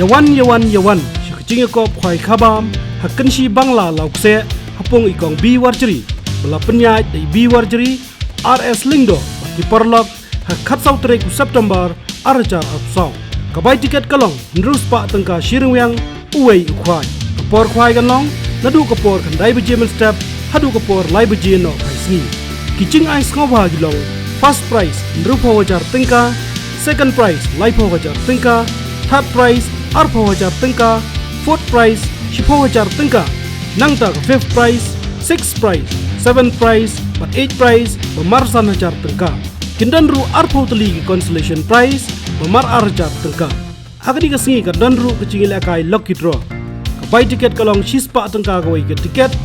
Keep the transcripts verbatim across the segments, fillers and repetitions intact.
Ïawan ïawan ïawan sha ka jingïakop khwai khabam ha Kynshi Bangla Lawkseh ha pung i Kong B Warjri, ba la pynïaid da i B Warjri, R S Lyngdoh bad ki paralok ha ka khatsaw tarik u September ar hajar arphew saw. Ka bai tiket ka long hynriew spah tyngka shi ryngwiang uwei u khwai. Ka por khwai kan long naduh ka por khyndai baje mynstep haduh ka por lai baje noh phai sngi. Ki jingai sngewbha ki long: first prize hynriewphew hajar tyngka, second prize laiphew hajar tyngka, third prize arphew hajar tyngka, fourth prize shiphew hajar tyngka. Nangta ka fifth prize, sixth prize, seventh prize bad eighth prize ba marsan hajar tyngka. Kin don ruh arphew tylli ki consolation prize ba mar ar hajar tyngka. Ha kane ka sngi ka don ruh ka jingïalehkai lucky draw. Ka bai tiket ka long shi spah tyngka kawei ka tiket.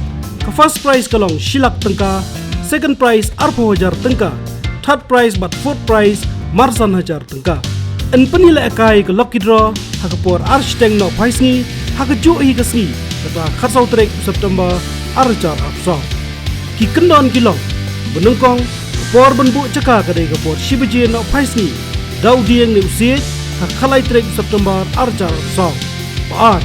Ka first prize ka long shi lak tyngka, second prize arphew hajar tyngka, third prize bad fourth prize marsan hajar tyngka. Yn pynïalehkai ka lucky draw ha ka por ar shiteng noh phai sngi ha kajuh hi ka sngi, kata khatsaw tarik u September ar hajar arphew saw. Ki kyndon ki long: ba nyngkong, ka por ban buh jaka ka dei ka por shi baje noh phai sngi da u dieng ne u siej ha ka khatlai tarik u September ar hajar arphew saw. Ba ar,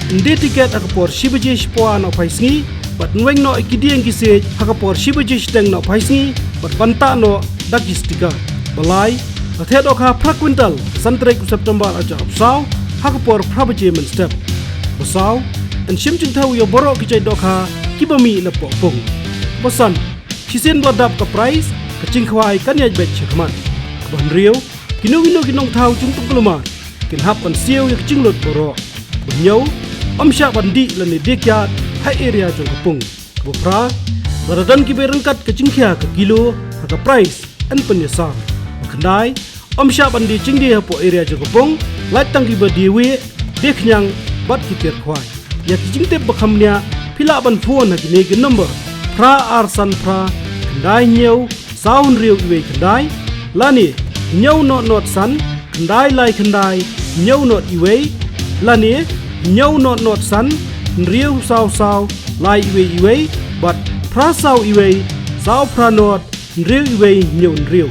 yn die tiket ha ka por shi baje shiphew noh phai sngi bad yn weng noh ïa ki dieng ki siej ha ka por shi baje shiteng noh phai sngi bad bantah noh da ki sticker. Ba lai, la theh dohkha phra kwintal ha ka san tarik u September ar hajar arphew saw ha ka por phra baje mynstep. Ba saw, yn shim jingthew ïa baroh ki jait dohkha kiba mih napoh pung. Ba san, shisien ba la dap ka prize, ka jingkhwai kan ïaid beit shakhmat. Ba hynriew, kino kino ki nongthaw jingpynkulmar kin hap ban siew ïa ka jinglut baroh. Ba hynñiew, ym shah ban dih lane die kiad ha area jong ka pung. Ba phra, lada don kiba ïaryngkat ka jingkhia ka kilo ha ka prize, yn pynïasam. Ba khyndai, ym shah ban die jingdie hapoh area jong ka pung, lait tang kiba die wieh, die khñiang bad ki tiar khwai. Ïa ki jingtip ba kham bniah phi lah ban phone ha kine ki number: phra ar san phra khyndai hynñiew saw hynriew iwei khyndai, lane hynñiew not not san khyndai lai khyndai hynñiew not iwei, lane hynñiew not not san hynriew saw saw lai iwei iwei, bad phra saw iwei saw phra not hynriew iwei hynñiew hynriew.